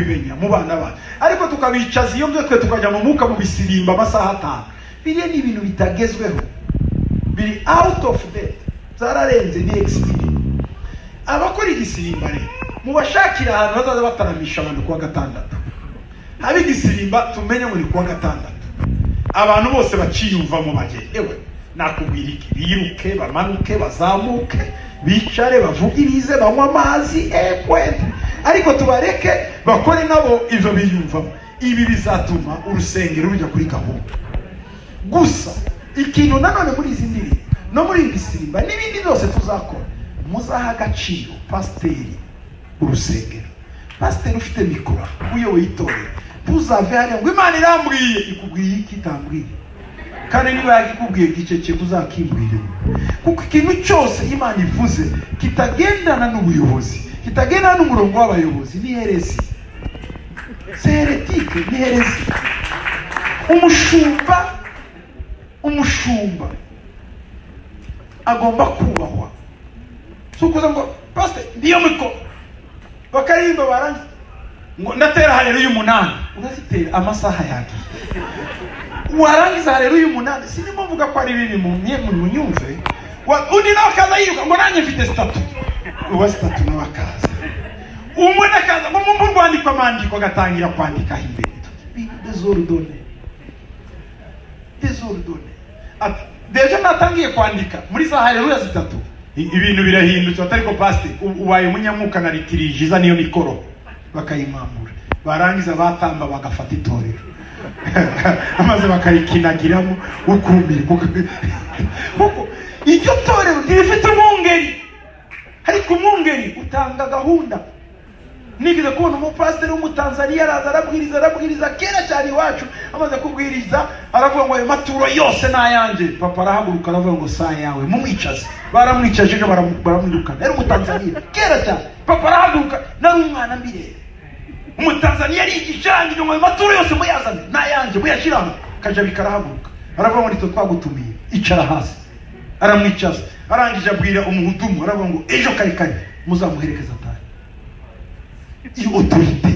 kubimenya mu bana bacu, ariko tukabicaza iyo twe tukajya mu mwuka mu bisirimba amasaha 5. Biriya ni ibintu bitagezweho, biri out of date, zararenze, ni expire. Abakora igisirimba rero mubashakira ahantu bazaza bataramisha abantu kuwa gatandatu, haba igisirimba tumenye ngo ni kuwa gatandatu, abantu bose baciyumvamo bagende. Ewe nakubwira iki, biruke bamanuke bazamuke bicare bavugirize banywe amazi ekwete, ariko tubareke bakore nabo ivyo biyumvamo. Ibi bizatuma urusengero rujya kuri gahunda. Gusa ikintu nanone muri izi ndirimbo no muri ibi bisirimba n'ibindi byose tuzakora, muzaha agaciro pasiteri urusengero, pasiteri ufite mikoro uyoboye itorero. Ntuzave hariya ngo Imana irambwiye, ikubwiye iki itambwiye? Kandi niba yakikubwiye gicece uzakimbwire, kuko ikintu cyose Imana ivuze kitagendana n'ubuyobozi, kitagendana n'umurongo w'abayobozi, ni hérésie, c'est hérétique, ni hérésie. Umushumba agomba kubahwa. Si ukuza ngo pasiteri ndiyo mikoro bakaririmba barangiza ngo ndatera haleluya 8, urazitera amasaha yagiye, warangiza haleluya 8. Sinimo mvuga ko ari bibi, munyumve. Undi nawe akaza yiruka ngo nanjye mfite statut, uwa statut nawe akaza, umwe akaza ngo mumpe urwandiko, amandiko agatangira kwandikaho imbere désordonné, désordonné. Déjà natangiye kwandika muri za haleluya 3, ibintu birahindutse. Atari ko pasiteri ubaye umunyamwuka na liturgie, niyo mikoro bakayimambura, barangiza batamba bagafata itorero maze bakarikinagiramo ukumirwa, kuko iryo torero ntirifite umwungeri. Ariko umwungeri utanga gahunda. Nigeze kubona umupasiteri w'umutanzaniya araza arabwiriza, arabwiriza kera cyane iwacu. Amaze kubwiriza aravuga ngo ayo maturo yose ni ayanjye. Papa arahaguruka aravuga ngo si ayawe, mumwicaze. Baramwicaje ejo baramwirukana. Yari umutanzaniya kera cyane. Papa arahaguruka, nari umwana mbireba, umutanzaniya arigisha, arangije ngo ayo maturo yose muyazane, ni ayanjye, muyashyiraho. Kajabika arahaguruka aravuga ngo nitwe twagutumiye, icara hasi. Aramwicaza. Arangije abwira umuhudumu, aravuga ngo ejo kare kare muzamuherekeza atahe. Iyo autorité,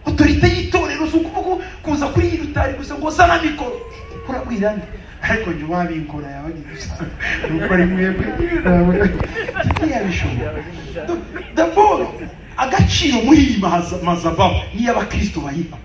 autorité y'itorero si ukuvuga kuza kuri iyi rutari gusa ngo zana mikoro, urabwira nde? Ariko nyuma wabinkora yabagize nuko ari mwebwe ntiyabishobora. D'abord agaciro muri iyi mazabaho niyo abakristo bayiha.